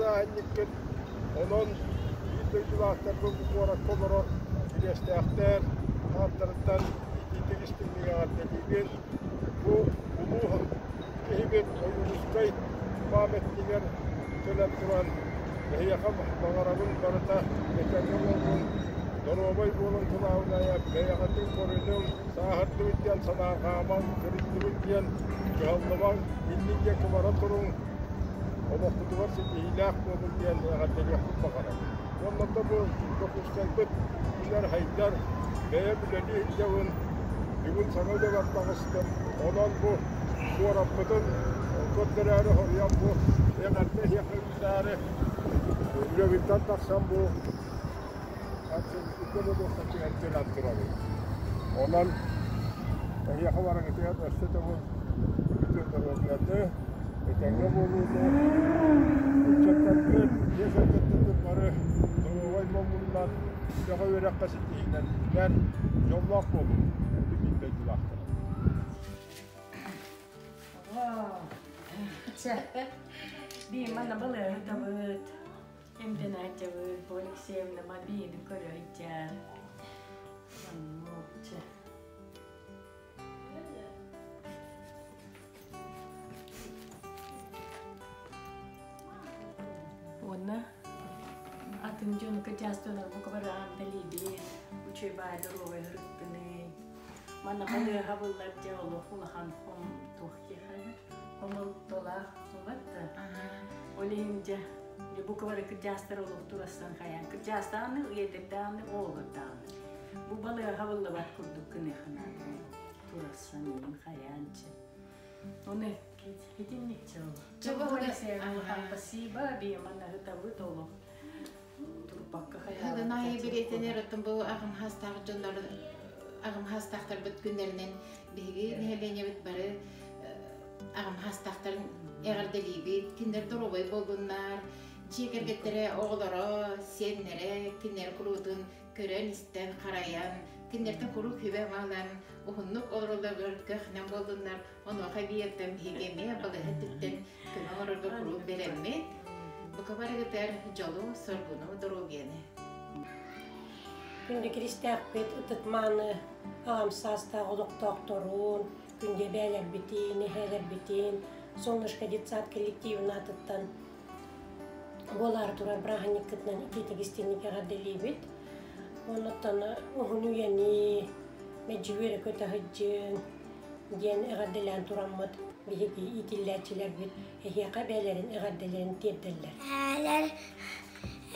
бырааһынньыккыт. Онон биир дойдулаахтарбын бу куоракка олорор Кириэстээхтэр ааттарыттан итиитик истиҥник эҕэрдэлиибин. Бу улуу киһибит Ойуунускай памятнигар кэлэн туран эһиэхэ баҕарабын барыта этэҥҥэ буоллун, доруобай буолун кылаабынайа бэйэҕитин көрүнүҥ, сааһырдыбыт диэн санаарҕаамаҥ, кырыйдыбыт диэн кыһаллыбаҥ, иннин диэки бара туруҥ, олохпутугар ситиһиилээх буолуҥ диэн эҕэрдэлиэхпин баҕарабын. Уонна да бу Дьокуускайбыт үүнэр-сайдар, бэйэм үлэлии сылдьабын, бүгүн саҥа үлэбэр таҕыстым. Онон бу куораппытын көрдөрөөрү соруйан бу эҕэрдэ эһиэхэ ыытаары үлэбиттэн тахсан бу Арсенкутга болуоссатыгар кэлэн турабын. Онон эһиэхэ барыгытыгар өссө төгүл үтүө доруобуйаны, этэҥҥэ буолууну, ыччаттаргыт, дьиэ кэргэттэргит бары доруобай буоллуннар, үлэҕэ үөрэххэ ситиһиилэнниннэр, дьоллоох буолуҥ, күндү биир дойдулаахтарым. Биир манна балыыһа Эмтэнээччибит бу Алексеевна мобильный көрө сылдьар. Оннук Уонна атын дьон кырдьаастан бука бараан тэлииби үчүгэй баай доруобай ырыттыный. Манна балыыһа буллар дьэ олох улахан хом туох диэхэ хомолтолоох буолбат да. Ол иһин дьэ дьэ бука бары кырдьаастар олох турассан хайаан кырдьаастааны ыйдырдааны оҕолордааны. Бу балыыһа буллубат курдук гыныахына турассан иин хайаан чэ. Оны итинникчэ ол. Спасибо, биэман аһытабыт олох турбакка Хагын аайы бэлиэтэнэр оттон бу аҕам хаастаах дьоннор аҕам хаастаахтарбыт күннэринэн биһиги нэһилиэнньэбит бары аҕам хаастаахтарын эҕэрдэлиибит, кинилэр доруобай буоллуннар, дьиэ кэргэттэрэ, оҕолоро, сиэннэрэ кинилэр куруутун көрөн-истэн, харайан, кинилэртэн куруук сүбэ ылан, уһуннук олороллоругар көх-нэм буоллуннар, Онуоха биэртэн биһиги эмиэ балыыһа өттүттэн көмө оҥорорго куруук бэлэммит. Бука барыгытыгар дьолу, соргуну, доруобуйаны. Күндү киристээхпит ытык-мааны аҕам саастаах олохтоохторун, күндү эбээлэрбитин, эһээлэрбитин Солнышко детсад коллективын аатыттан буолаары турар бырааһынньыккытынан итиитик истиҥник эҕэрдэлиибит. Оннуттан уһун үйэни, мэлдьи үөрэ-көтө сылдьыҥ, диэн эҕэрдэлээн тураммыт биһиги иитиллээччилэрбит эһиэхэ бэйэлэрин эҕэрдэлэрин тиэрдэллэр. Эһээлэр,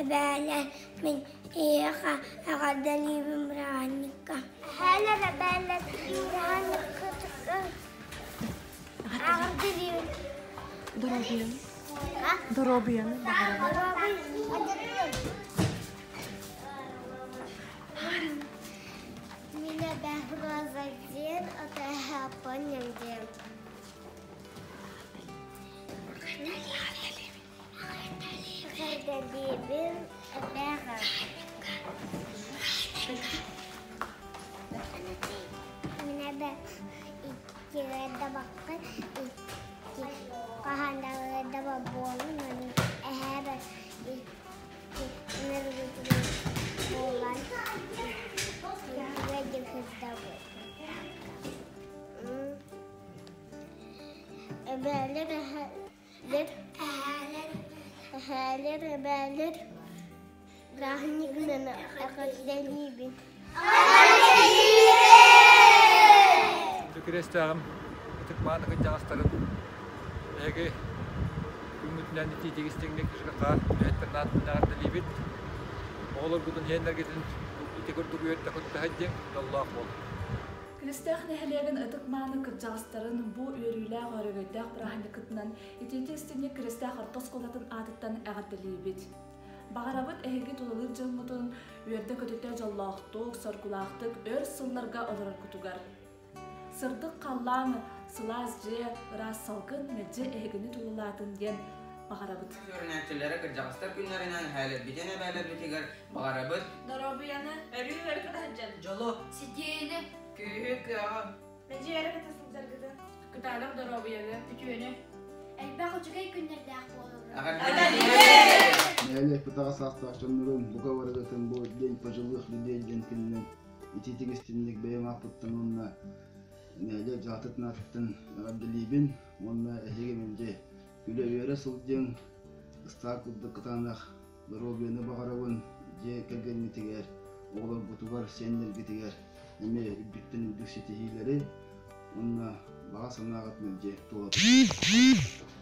эбээлэр, мин эһиэхэ эҕэрдэлиибин бырааһынньыкка. Эһээлэр, эбээлэр, бырааһынньыкка эҕэрдэлиибин. Доруобуйаны. Доруобуйаны баҕарабын. Мин эбэм Роза диэн, Аппонньам диэн. Эҕэрдэлиибин эбээҕэ. Мин эбэ иккилэрдэ баккын, икки хаһан да буолун, эһээбэр буолан Эбээлэр эһээлэр эһээлэр эбээлэр бырааһынньыгынан эҕэрдэлиибин. Кириэстээҕим ытык-мааны кырдьаҕастарын эһиги күҥҥүтүнэн итиитик истиҥник ЖКХ үлэһиттэрин эҕэрдэлиибит. Оҕолоргутун иһэннэргитин ити курдук үөрдэ кытта сылдьыҥ, дьоллоох буолуҥ. Киристээх нэһилиэгин ытык-мааны кырдьаҕастарын бу үөрүүлээх өрөгөйдөөх бырааһынньыккытынан итиитик истиҥник Киристээх орто оскуолатын аатыттан эҕэрдэлиибит. Баҕарабыт эһиги тулалыыр дьоҥҥутун үөрдэ-көтүтэ дьоллоохтук, соргулаахтык өр сылларга олороргутугар. Сырдык халлаан, сылаас дьиэ, ыраас салгын мэлдьи эһигини тулалаатын диэн баҕарабыт. Үөрэнээччилэрэ кырдьаҕастар күннэринэн эһээлэрбитин эбээлэрбитигэр баҕарабыт. Доруобуйаны өрүү өрө сылдьан. Дьолу. Ситиини. Күүһү, кыаҕы. Мэлдьи өрө кыта сылдьаргытын. Кытаанах доруобуйаны, үтүөнү. Элбэх үчүгэй күннэрдээх буолуҥ. Эҕэрдэлиибит! Нэһилиэкпит аҕа саастаах дьоннорун бука барыгытын бу День пожилых людей диэн күнүнэн итиитик истинник бэйэм ааппыттан уонна нэһилиэк дьаһалтатын аатыттан эҕэрдэлиибин уонна эһиги мэлдьи күлэ-үөрэ сылдьыҥ, ыстаал курдук кытаанах доруобуйаны баҕарабын, дьиэ кэргэҥҥитигэр, оҕолоргутугар, сиэннэргитигэр эмиэ үрдүктэн үрдүк ситиһиилэри уонна баҕа санааҕыт мэлдьи туола турдун.